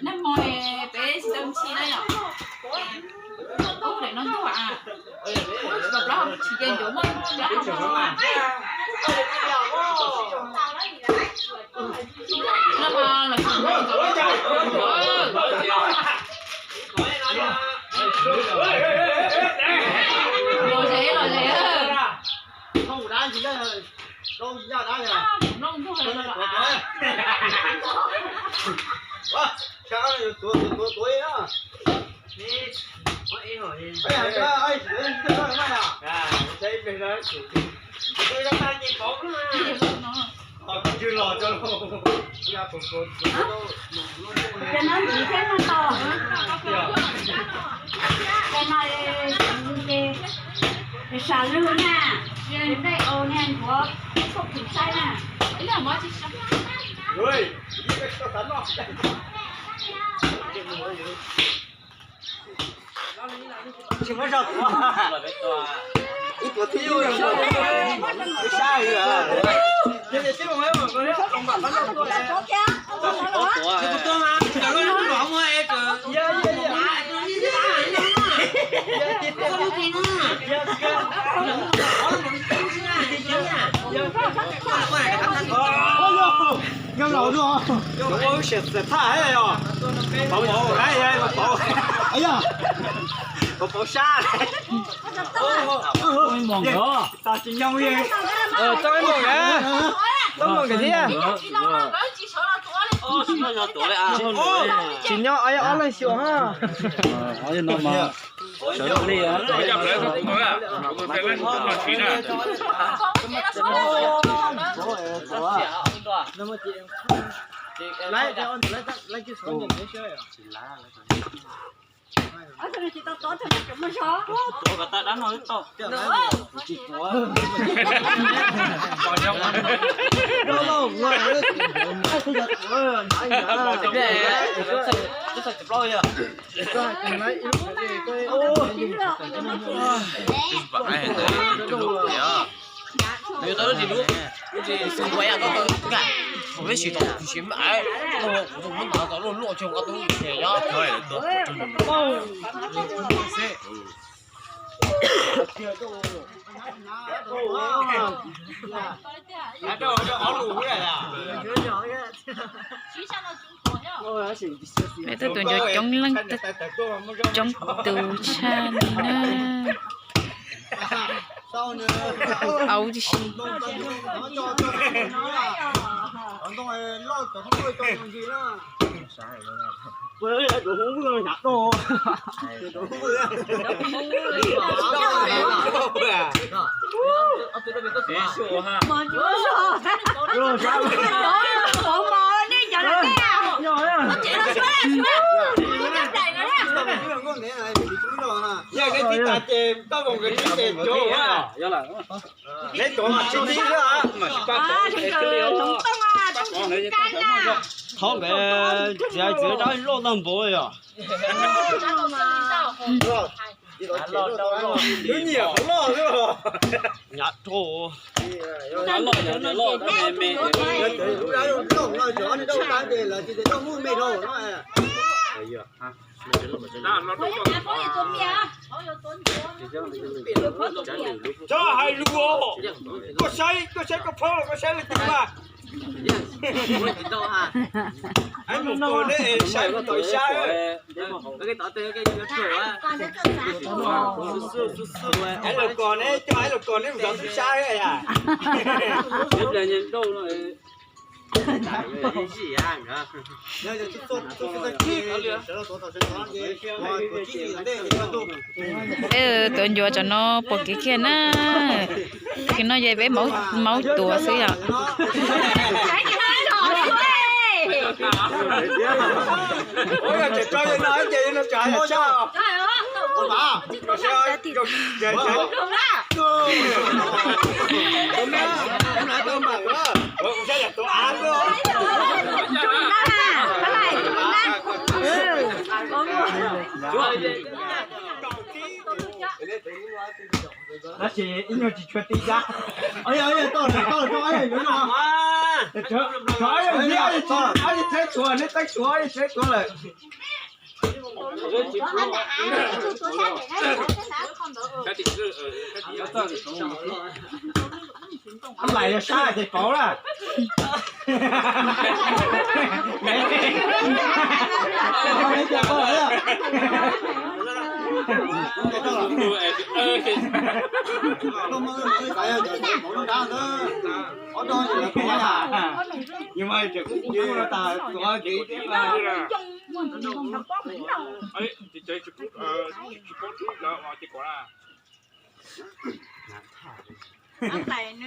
Nag hmo peb tsis tau ntshis na yom. Ub, daim no ntuag a. Los plaub tsis ce ncuav muaj plaub no. Los ze, los ze. Cov no ntxiv thiab no tau. Cov no ces sam lwg na, dej au niag ncuav, ib txhob phim saib na. Tsis muaj zog tuav. Ib tuav twb ib nyuag zog. Nyob laus dua. Ua wb sim xav thaj os. Pauv pauv, pauv sab. Tsis nyob, tsis nyob nkawd thiab. Tsis nyob ob leeg xyuas ha. Sawv li. Peb tuaj tus ncuav coob leej, coob tus tshaj li na. Auv tib si. Thov nkawd txiav txiav rab loj tag npaum yom. Twb nyiam qhov loj xwb. Nyav rau. Txhob hais lus, koj saib, koj saib koj phob, koj saib leej twg mas. Aib los kos neb, saib tau sab. Aib los kos neb, coj aib los kos neb mus zov tib sab yam. Peb tuav ncuav cov no pom kev kiag na. Kev no ces peb maub tuav xwb yom. Tab sis ib nyuag tsis tshua ti zab. Txhob, txhob, txhob txhawb txhua, neb txhawb txhua, txhawb txhua lawm. Lais yog sab ces pauv lawm.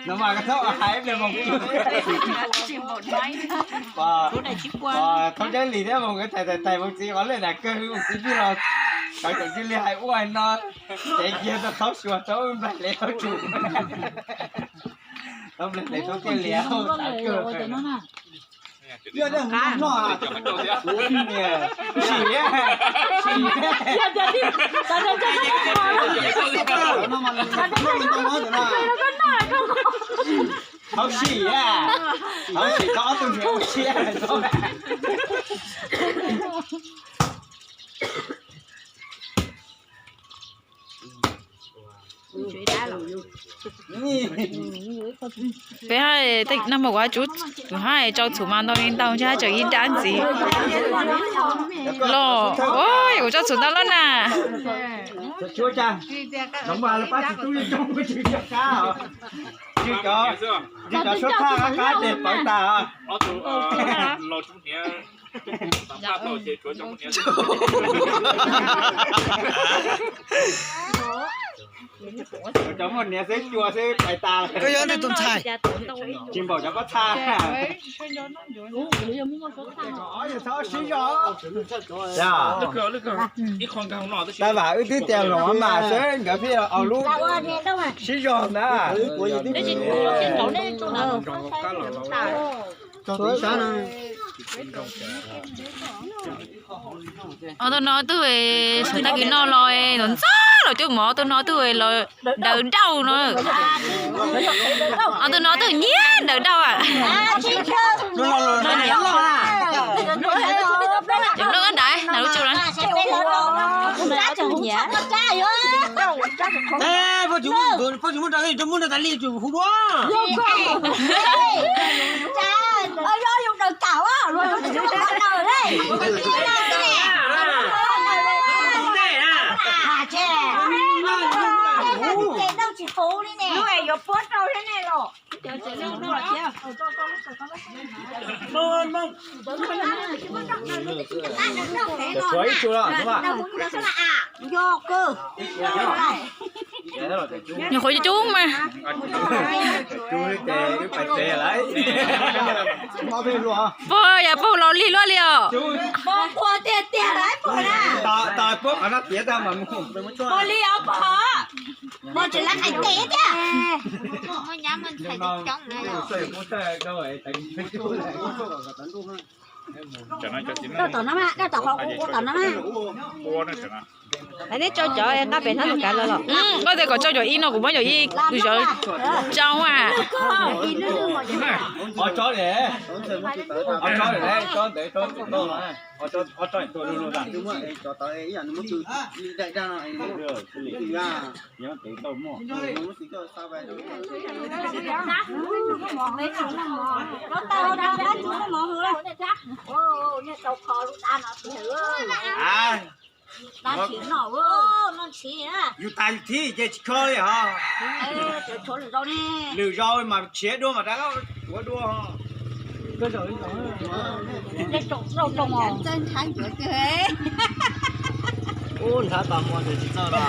No mas koj txhob hais ib pliag Moos Txiv. Thaub Ntseb Lis thiab Moos Txiv, Moos Txiv, Moos Txiv qhov lej nram kawg, Moos Txiv pheej los sawv tsees cia li hais ua no, tsev kiag tau thaub xyuas thaub nplaig hlev thaub tsuj, thaub nplaig hlev thaub tiaj lias thaub kawg. Sim, sim, thaub sim, thaub sim, thaub ob tug niam ua siab. Peb noj mov kuv hab, kuv hab tso txhuv mas ntau li ntau, ntshe hab tseem ib dab ntxiv los. Kuv tso txhuv ntau lawm na. Cov muaj niam xwb cua xwb pais tas. Koj yog nej tus ntxhais? Tsis npaum cov koj txha. Tab vam wb twb tias los mas seb nkawd pheej los lub sib zog ntag. Ob tug no twb sawv tag kis no los ntxov ntxov los coj mov, ob tug no twb los daws dauj no. Ob tug no twb nyiam daws dauj a. Cov nplooj nrad na lub tsu na. Tshuav ib tug los. Nyuam qhuav coob mas. Pog yam pog laus lig luaj li os. Neb tso cov nqaj pem hnab tus kav lawm los? Koj tias kom tso cov ib no kuv muab cov ib zov tsau a. Yus tas yus thib ces tsis kho li hos. Lwm zaus mas tshiav dua mas rov qab tshuav dua. Ub, nrhav tau muag tes tsis txawj los.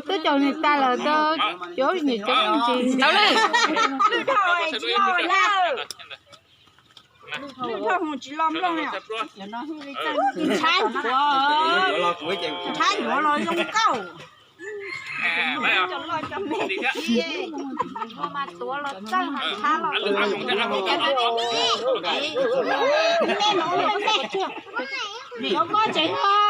Twb caum nws tas lawm, cov niam cov ntsis tau li. Ntshai nyuav los zoo nkauj. Mas tuav los txawj hais tshab los. Cov koj tsev no.